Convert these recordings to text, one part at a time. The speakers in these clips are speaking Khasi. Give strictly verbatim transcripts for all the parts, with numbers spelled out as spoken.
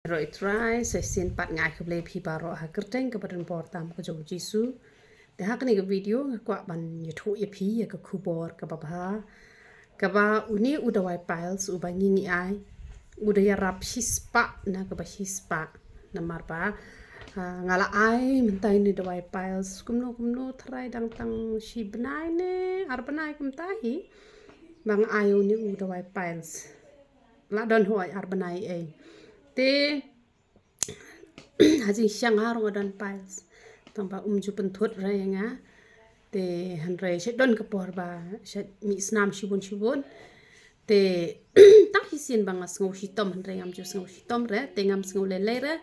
Ïaroh Trai, sa shisien pat nga ai khublei phi baroh ha kyrteng kaba donbor tam ka jong u Jisu. Te ha kane ka video nga kwah ban ïathuh ïa phi ïa ka khubor kaba bha, kaba une u dawai piles uba ngi ngi ai u da ïarap shispah na kaba shispah. Namar ba, ah, nga la ai mynta une u dawai piles kumno kumno, tharai dang tang shi bnai ne ar bnai kumta hi ba nga ai une u dawai piles. La don hooid ar bnai ei. Te ha jingshisha nga ruh nga don piles, tang ba um ju pynthut re ïa nga. Te hynrei shet don ka por ba shet mih snam shibun shibun. Te tang shisien ba nga sngew shitom, hynrei ngam ju sngew shitom re, te ngam sngew lei lei re.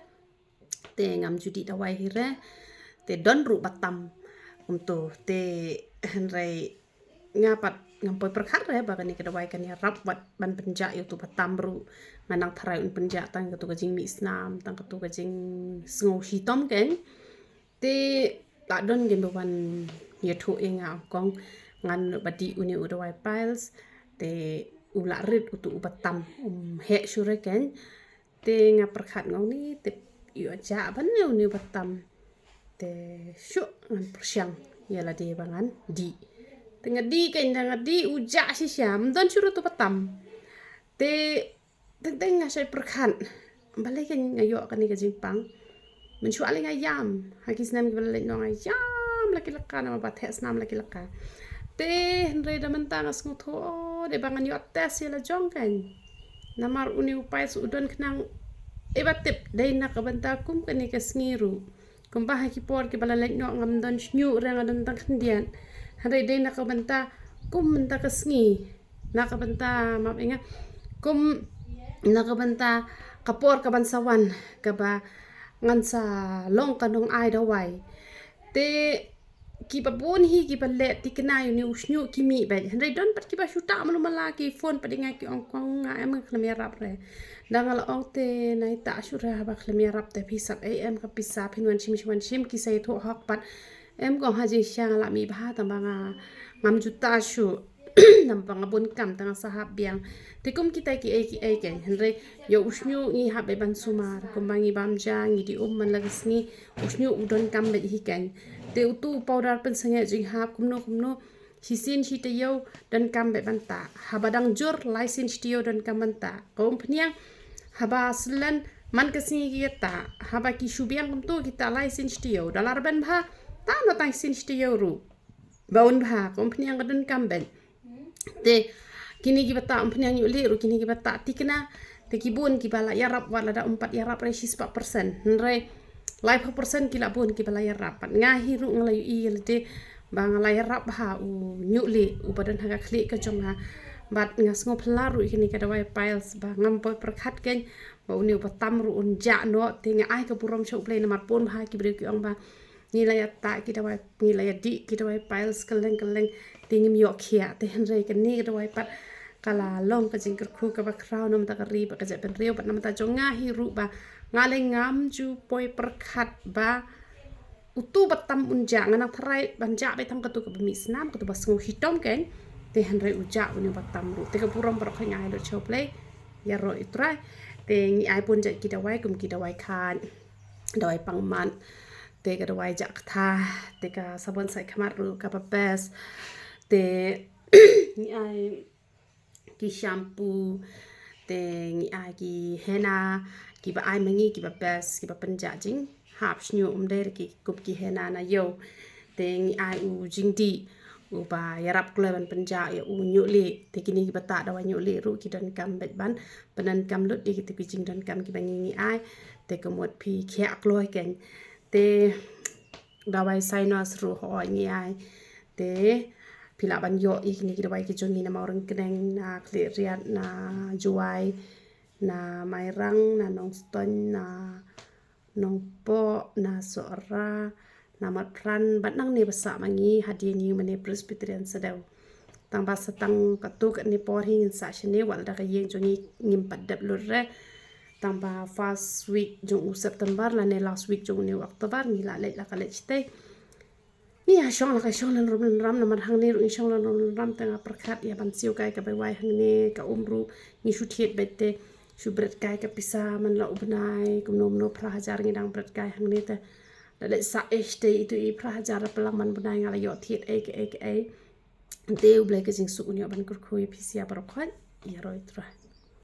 Te ngam ju dih dawai hi re. Te don ruh ba tam kumto. Te hynrei nga pat ngam poi pyrkhat re ba kane ka dawai kan ïarap wat ban pynjah ïa uto ba tam ruh. Nga nang tharai un pynjah tang katu ka jingmih snam, tang katu ka jingsngew shitom kein. Te la don kein ba wan ïathuh ïa nga, ong kong ngan ba dih une u dawai piles. Te u la rit uto uba tam, um heh shuh re kein. Te nga pyrkhat nga ong ni te ïoh jah ban ïa une uba tam. Te shuh ngan pyrshang ïa lade ba ngan dih. Te nga dih kein, da nga dih u jah shisha, ym don shuh ruh uto ba tam. Te teng teng nga shait pyrkhat, balei kein nga ïoh kane ka jingpang. Mynshuwa lei nga ïam, ha ki snem kiba la leit noh nga ïam la ki laka, namar ba theh snam la ki laka. Te hynrei da mynta nga sngewthuh, oh, dei ba ngan ïoh test ïa la jong kein. Namar une u piles u don khnang, ïa ba tip dei na ka bynta kum kane ka sngi ruh. Kumba ha ki por kiba la leit noh ngam don shñiuh re, nga don tang khyndiat. Hynrei dei na ka bynta kum mynta ka sngi, na ka bynta, map ïa nga, kum na ka bynta ka por kaban sa wan kaba ngan sa long ka nong ai dawai. Te kiba bun hi kiba leh thikna ïa une u shñiuh ki mih beit. Hynrei don pat kiba shu tah malu mala, ki phone pat ïa nga ki ong, kong nga em nga khlem ïarap re. Da nga la ong te nai tah shuh re, haba khlem ïarap te phi sap ei em ka pisa, phin wan shim, wan shim, ki sa ïathuh hok pat. Em kong, ha jingshisha nga la mih bha tang ba nga ngam ju tah shuh. Namar ba nga bun kam, tang nga sa hap biang. Te kum kita kiei kiei kein, hynrei ïa u shñiuh ngi hap beit ban sumar, kumba ngi bam ja, ngi dih um man la ka sngi, u shñiuh u donkam beit hi kein. Te uto u powder pynsangeh jinghap kumno kumno, shisien shi taïew donkam beit ban tah. Haba dang jur lai sien shi taïew donkam ban tah. Ka umphniang, haba slen man ka sngi ki tah. Haba ki shu biang kumto ki tah lai sien shi taïew. Da la rben bha, tah noh tang sien shi taïew ruh. Ba un bha, ka umphniang ka donkam beit. Te kine kiba tah umphniang ñiuh lieh ruh, kine kiba tah thikna, te ki bun kiba la ïarap, wat lada um pat ïarap re shispah percent, hynrei laiphew percent ki la bun kiba la ïarap. Pat nga hi ruh nga la ïohi ïa lade ba nga la ïarap bha u ñiuh lieh uba don ha ka khlieh ka jong nga. Bad nga sngew phylla ruh ïa kane ka dawai piles ba ngam poi pyrkhat kein ba une uba tam ruh un jah noh. Te nga ai ka burom sha U Blei namar bun bha ki briew ki ong ba ngi la ïa tah ki dawai, ngi la ïa dih ki dawai piles kylleng kylleng, te ngim ïoh khiah. Te hynrei kane ka dawai pat ka la long ka jingkyrkhu kaba khraw na ka bynta ka ri bad ka jaitbynriew bad na ka bynta jong nga hi ruh ba nga lei ngam ju poi pyrkhat ba uto ba tam un jah. Nga nang tharai ban jah beit tang katu kaba mih snam, katu ba sngew shitom kein. Te hynrei u jah une uba tam ruh. Te ka burom baroh kawei nga ai lut sha U Blei. Ïaroh ïa U Trai. Te ngi ai bun jait ki dawai, kum ki dawai khaid, dawai pang mat, te ka dawai jah ktha, te ka sabon sait khmat ruh kaba best. Te ngi ai ki shampoo, te ngi ai ki henna, kiba ai ma ngi kiba best, kiba pynjah jinghap shñiuh, ym dei re ki kum ki henna na ïew. Te ngi ai u jingdih uba ïarap kloi ban pynjah ïa u ñiuh lieh. Te kine kiba tah dawai ñiuh lieh ruh ki donkam beit ban pyndonkam lut ïa kito ki jingdonkam kiba ngi ngi ai. Te ka mut phi khiah kloi kein. Te dawai sinus ruh hooid ngi ai. Te phi lah ban ïoh ïa kine ki dawai ki jong ngi na Mawryngkneng, na Khliehriat, na Jowai, na Mairang, na Nongstoiñ, na Nongpoh, na Sohra, na Motphran, bad nangne ba sah ma ngi ha D N U mane Presbyterian Sadew. Tang ba sa tang katto katne por hi ngin sah shane, wat lada ka ïing jong ngi ngim pat dep lut re. Tang ba first week jong u September lane last week jong une u October ngi la leit la ka leit shatei. Ngi ïa shong la ka shong lynrum lynram, namar hangne ruh ngi shong lynrum lynram, te nga pyrkhat ïa ban siew kai kaba wai hangne, ka um ruh ngi shu thied beit te. Shu bret kai ka pisa man la u bnai kumno mno phra hajar ngi dang bret kai hangne te. Da leh sa eh te itu i phra hajar la plang man bnai nga la ïoh thied ei ka ei ka ei. Te U Blei ka jingsuk un ïoh ban kyrkhu ïa phi sia baroh khoit. Ïa roi Trai.